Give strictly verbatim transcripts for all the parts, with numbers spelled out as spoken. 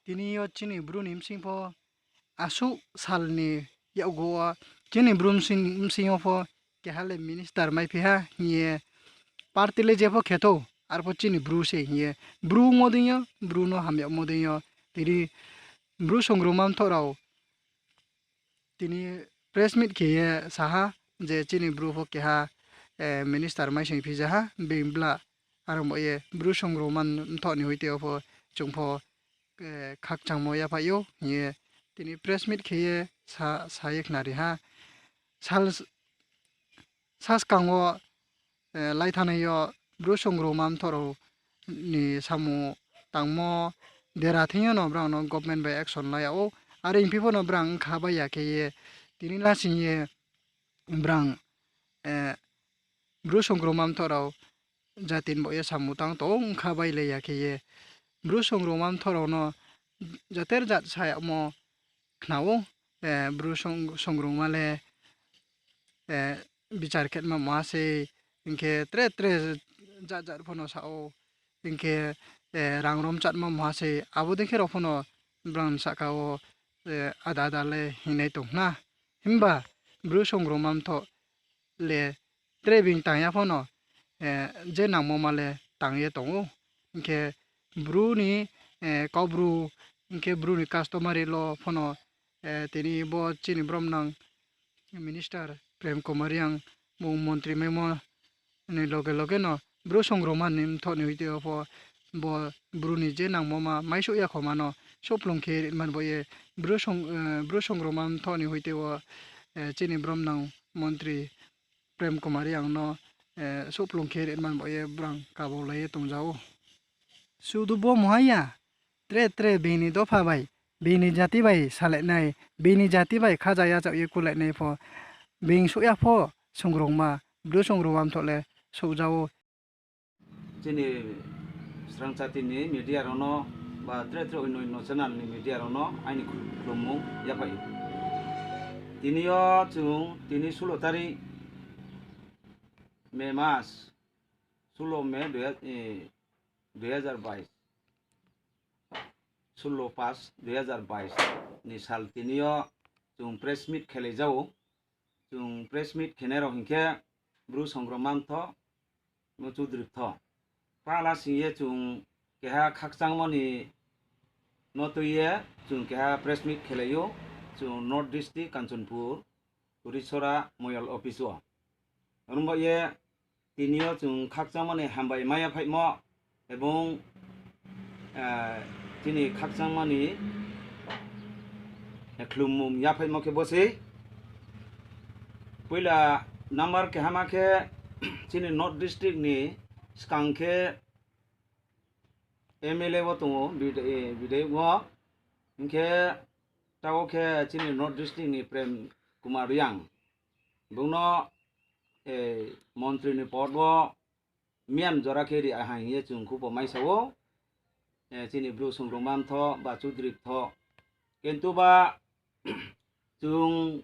Tini yo chini Bru ni bsing pho asuh sal ni yakgu wo chini Bru bsing, bsing yo pho keha le minister maiphi ha hing ye party le je pho khe thou, arpho chini Bru se hing ye, Bru ongmo deing yo, Bru no hamyagmo deing yo, tini Bru songrongma mthoh rao tini press meet khe ye sa ha je chini Bru pho keha minister maising phi ja ha, being bla. Aro bo ye Bru songrongma mthoh ni hoite yo pho chung pho khakchangmo yaphaih ou hing ye tini press meet khe ye sa, sa ye khnari ha. Sal, saskang wo, lai thanngnai yo Bru songrongma mthoh rao ni samung tangmo dera thing yo no brang no government bai action la yag ou. Are hingphi pho no brang bkha bai ya khe ye tini lasing ye brang Bru songrongma mthoh rao jati ni baoh ye samung tang tong bkha bai le ya khe ye Bru songrongma mthoh rao no jater jat sa yagmo khna ou, Bru song-, songrongma le bichar khe ma mungha sei, hing khe tre tre jat jat pho no sa ou, hing khe rang rom chatma mungha sei, abo dei khe rao pho no brang sahka wo ada ada le hingnai tong khna. Himba Bru songrongma mthoh le tre being tang ya pho no, je nangmo ma le tang ye tong ou. Hing khe Bru ni Kaubru, hing khe Bru ni customary law pho no, tini bo chini bromnang minister Prem Kumar Reang bung montri maimo ni loge loge no Bru songrongma ni mthoh ni hoite yo pho bo Bru ni je nangmo ma maisouh ya khoma no souhplung khe ri man bo ye Bru song-, Bru songrongma mthoh ni hoite wo chini bromnang montri Prem Kumar Reang no souhplung khe ri man bo ye brang kabo lai ye tong ja ou. Sudu bo mungha ya, tre tre being ni dopha bai, being ni jati bai salai nai, being ni jati bai khaja yachaoh ye kulai nai pho, being souh ya pho songrongma, Bru songrongma mthoh le souh ja ou. Chini srangchati ni media rao no ba tre tre oino oino channel ni media rao no aini khul-, khulumung yaphaih ou. Tini yo chung tini sullo tarik May mas, sullo May dui ha-, eh, dui hajar bais, sullo pas dui hajar bais ni sal tini yo chung press meet khelai ja ou. Chung press meet khenai rao hing khe Bru songrongma mthoh, no Chudri Pthoh. Pala sing ye chung keha khakchangmo ni no tui ye chung keha press meet khelai ou, chung North District Kanchanpur, Urisora Moyol office wo. Aro ba ye tini yo chung khakchangmo ni hambai mai yaphaihmo, ebong, eh, chini khakchangmo ni, eh, khlumung yaphaihmo khe bo sei. Poila number kehama khe chini North District ni skang khe M L A wo tong ou, bidha-, eh, bidhayok wo. Hing khe taoh wo khe chini North District ni Prem Kumar Reang. Bung no, eh, montri ni pod wo miyan jora khe ri ha hing ye chung khupo maisa ou, eh, chini Bru songrongma mthoh ba Chudri Pthoh. Kintu ba chung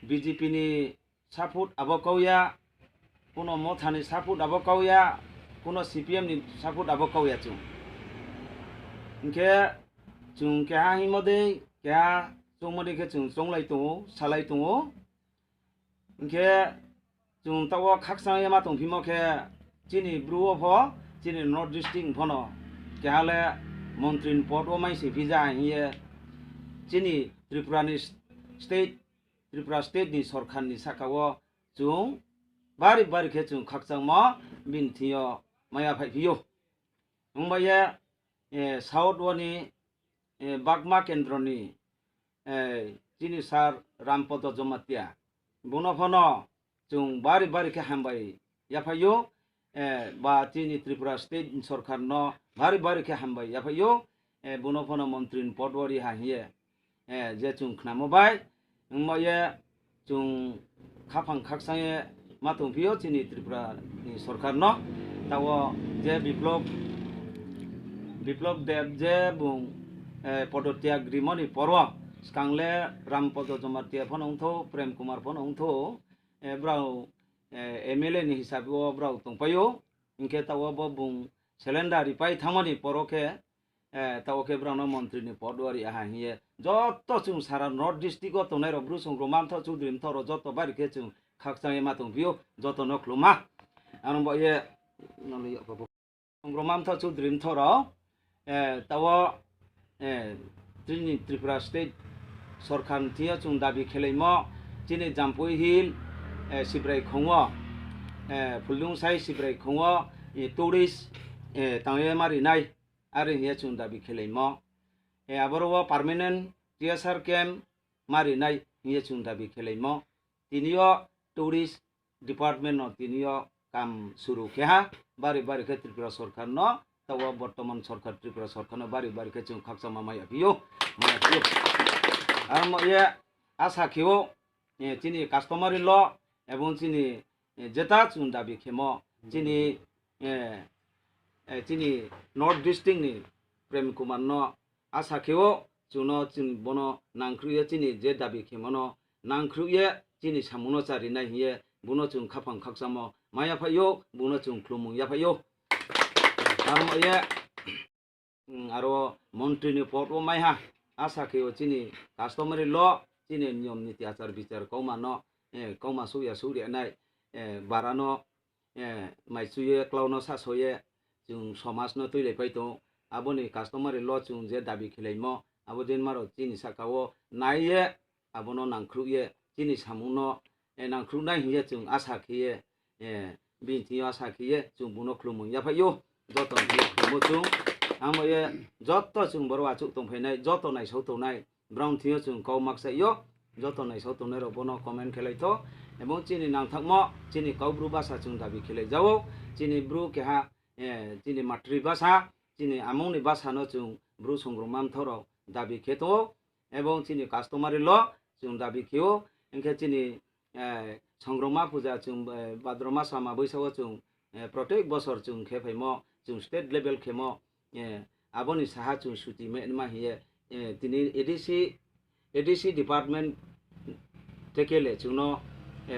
B J P ni support abo kau ya, kuno Motha ni support abo kau ya, kuno C P M ni support abo kau ya chung. Hing khe chung keha hingmo dei, keha choungmo dei khe chung chounglai tong ou, salai tong ou. Hing khe chung taoh wo khakchang ye ma tongphimo khe chini Bru wo pho, chini North District pho no keha le montri ni pod wo mai sing phi ja hing ye chini Tripura ni state, Tripura state ni sorkar ni sahka wo chung bari bari khe chung khakchangmo bini thing yo mai yaphaih phi ou. Ong ba ye, eh, South wo ni, eh, Bagma kendro ni, eh, chini sir Rampodo Jomatia. Bung no pho no chung bari bari khe hambai yaphaih ou, eh, ba chini Tripura state sorkar no bari bari khe hambai yaphaih ou, eh, bung no pho no montri ni pod wo ri ha hing ye, eh, je chung khnamo bai, ong ba ye chung khaphang khakchang ye ma tongphi ou chini Tripura ni sorkar no. Taoh wo je Biplop, Biplop Deb je bung, eh, podotyag rimo ni por wo, skang le Rampodo Jomatia pho no ongthou, Prem Kumar pho no ongthou, eh, brao, eh, M L A ni hisab wo brao tongpai ou, hing khe taoh wo bo bung cylinder ripai thanngmo ni por wo khe, taoh wo khe brao no montri ni pod wo ri ha hing ye joto chung sara North District wo tongnai rao Bru Songrongma Mthoh Choudri Mthoh rao joto bari khe chung khakchang ye ma tongphi ou, joto no khlum ha. Ano bo ye Songrongma Mthoh Choudri Mthoh rao, taoh wo, chini Tripura State sorkar ni thing yo chung dabi khelaimo, chini Jampui Hill, Sibrai khong wo, Phuldungsai Sibrai khong wo, tourist, tang ye ma ri nai, are hing ye chung dabi khelaimo. Aboro wo permanent T S R camp ma ri nai hing ye chung dabi khelaimo. Tini yo tourist department no tini yo kam suru khe ha, bari bari khe Tripura sorkar no, taoh wo bortoman sorkar, Tripura sorkar no bari bari khe chung khakchangma mai ya phi ou, mai ya phi ou. Aro mo ye asa khe ou, chini customary law, ebong chini, jeta chung dabi khemo, chini, chini North District ni Prem Kumar no asa khe ou, chung no, chung bono nangkhruh ye chini je dabi khemo no nangkhruh ye chini samung no chari nai hing ye, bung no chung khaphang khakchangmo mai ya phai ou, bung no chung khlumung ya phai ou. Aro mo ye, aro montri ni pod wo mai ha, asa khe ou chini customary law, chini niyom niti achar bichar kauma no, kauma souh ya souh ri nai, bara no, mai chu ye klau no saso ye, chung somaj no tuilaipai tong ou. Abo ni customary law chung je dabi khelaimo, abo dei ma rao chini sahka wo nai ye, abo no nangkhruh ye, chini samung no, nangkhruh nai hing ye chung asa khe ye, bini thing yo asa khe ye chung bung no khlumung ya phai ou, joto ni thing yo khlummo chung. Amo ye joto chung boro achouh tongphai nai, joto naisao tongnai, brao ni thing yo chung kau makchai ou, joto naisao tongnai rao bono comment khelai tho. Ebong chini nangthakmo, chini kau Bru basa chung dabi khelai ja ou, chini Bru keha, chini matri basa, chini among ni basa no chung Bru Songrongma Mthoh rao dabi khe tong ou, ebong chini customary law chung dabi khe ou, hing khe chini, Songrongma puja chung, Bhadra masa ma boisa wo chung, protek bosor chung khe phaimo, chung state level khemo, abo ni saha chung suti ma nima hing ye, tini A D C, A D C department theke le chung no,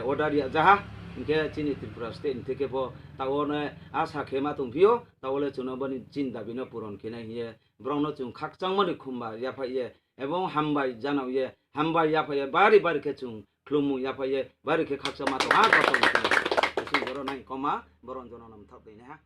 order ri ya ja ha, hing khe chini Tripura state ni theke pho taoh wo no asa khe ma tongphi ou, taoh wo le chung no bo ni chini dabi no puron khe nai hing ye, brao no chung khakchangmo ni khumba yaphai ye, ebong hambai janao ye, hambai yaphai ye, bari bari khe chung khlumung yaphai ye, bari khe khakchangma tong ha, joto ni thing yo. Chung boro nai kauma, boro jono no mthaoh tui nai ha.